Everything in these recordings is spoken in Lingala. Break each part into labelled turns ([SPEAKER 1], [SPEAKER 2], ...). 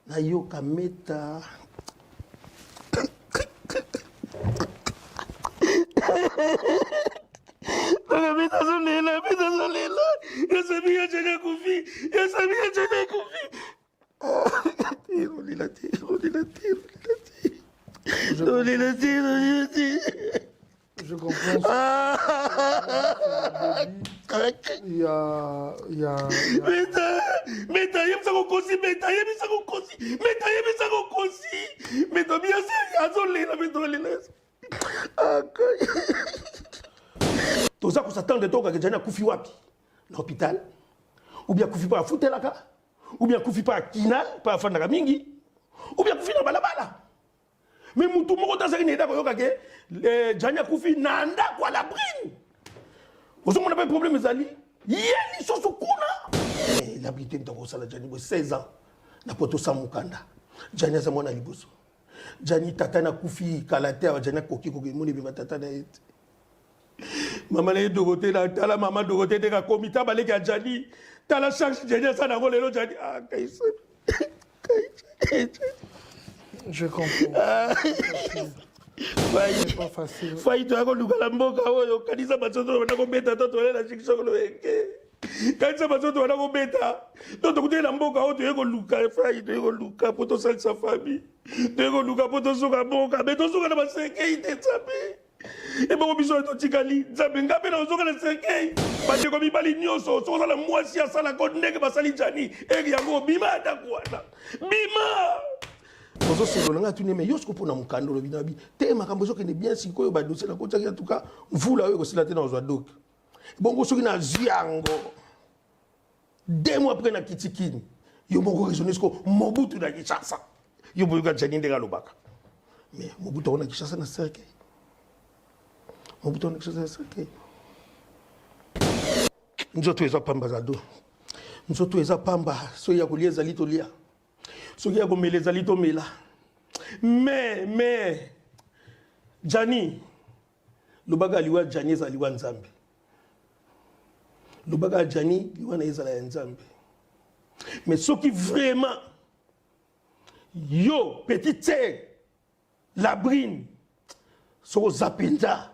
[SPEAKER 1] Nayoka meta. Meta azolela, meta azolela. Yasabi ya Jani akufi. Yasabi ya Jani akufi. Olela te, olela te, olela te. Olela te, olela te.
[SPEAKER 2] Je comprends. Il y a, il y a, il y a...
[SPEAKER 1] Meta, meta, yebisa kokosi, meta, yebisa kokosi, meta, yebisa kokosi. Meta, bien sûr, azolela, meta, olela. Toza kosatendre tokaka Jani akufi wapi? Na hôpital? Ou bien akufi mpo afutelaka? Ou bien akufi mpo akinal, mpo afandaka mingi? Ou bien akufi na balabala? Mais mutu moko te azalaki na eda koyoka ke eh, Jani akufi na ndako ya Labrine. Ozomona mpe problème ezali ye lisusu kuna. Eh, Labrine te moto akosala Jani boye 16 ans na poto sans mokanda. Jani aza mwana liboso. Jani tata na kufi kala te awa Jani akoki kokemona ebima tata na ye te. Mama na ye Dorothée na tala mama Dorothée te kakomi ta baleki ya Jani tala charge Jani aza nango lelo Jani ah kaisa
[SPEAKER 2] Je comprends.
[SPEAKER 1] Ah.
[SPEAKER 2] C'est pas facile.
[SPEAKER 1] Fayi toya koluka na mboka oyo kanisa basoto banda kobeta to toye na chiksoko loyenge kanisa basoto banda kobeta to tokutaki na mboka oyo toye koluka fayi toye koluka mpo tosalisa famille toye koluka mpo tosuka mboka me tosuka na basekei te nzambe Ebongo biso oyo totikali, Nzambe, nga mpe nakozoka na cercueil. Bandeko mibali nyonso, soki oza na mwasi asalaka ndenge basali Djani, eri yango bima ya ndako wana, bima. Ozosolola nga atuni me yo siko mpona mokanda olobi na bi te makambo ezokende bien sikoyo ba dossier nakotiaki en tout cas mvula oyo ekosila te nakozwa doc. Bongo soki nazwi yango 2 mois après na kitikini yo moko raisonne siko Mobutu na Kinshasa yo boyoka Djani ndenge alobaka mais Mobutu ako na Kinshasa na cercueil Mobutu ako na Kinshasa na cercueil nzoto eza pamba zado nzoto eza pamba soki ya kolia ezali tolia soki ya komela ezali tomela mais Djani lobaka liwa Djani ezala liwa Nzambe lobaka Djani liwa na ye ezala ya Nzambe mais soki vraiment yo petite sœur Labrine soki oza mpenza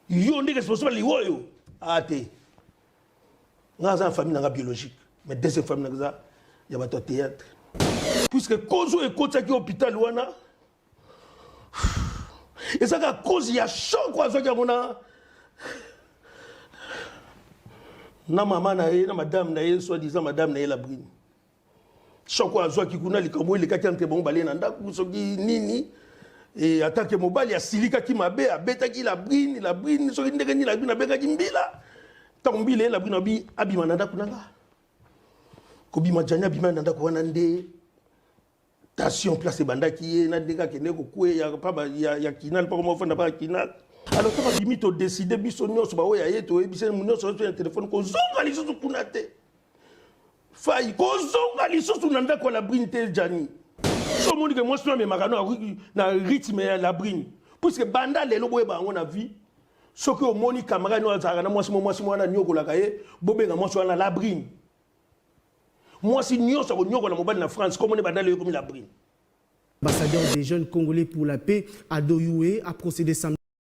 [SPEAKER 1] yo nde responsable liwa oyo a te nga aza na famille nanga biologique mais deuxième famille nanga eza ya bato ya théâtre puisque cause oyo ekotiaki hôpital wana eza kaka cause ya choc oyo azwaki yango na na mama na ye na madame na ye soit disant madame na ye Labrine choc oyo azwaki kuna likambo oyo elekaki entre bango balie na ndako soki nini e atake mobali asilikaki mabe abetaki Labrine Labrine soki ndenge nini Labrine abengaki mbila ntango mbila ye Labrine abi abima na ndako na nga kobima Djani abima na ndako wana nde tension place ebandaki ye na ndenge akende kokweya pa ya kinal mpo koma ofanda pa ya kinal alors ntango abimi todeside biso nyonso baoyo ya ye toyebisi nyonso nyonso ya telefone kozonga lisusu kuna te fai kozonga lisusu na ndako ya Labrine te Djani so omoni ke mwasi no amemaka no na rythme ya Labrine puisque banda lelo boyeba yango na vie soki omoni camarade no azalaka na mwasi mo mwasi mwana anyokolaka ye bobenga mwasi wana Labrine mwasi nyonso akonyokola mobali na France komone banda lelo ekomi Labrine.
[SPEAKER 3] Ambassadeur des jeunes Congolais pour la paix, Ado Yué, a procédé samedi.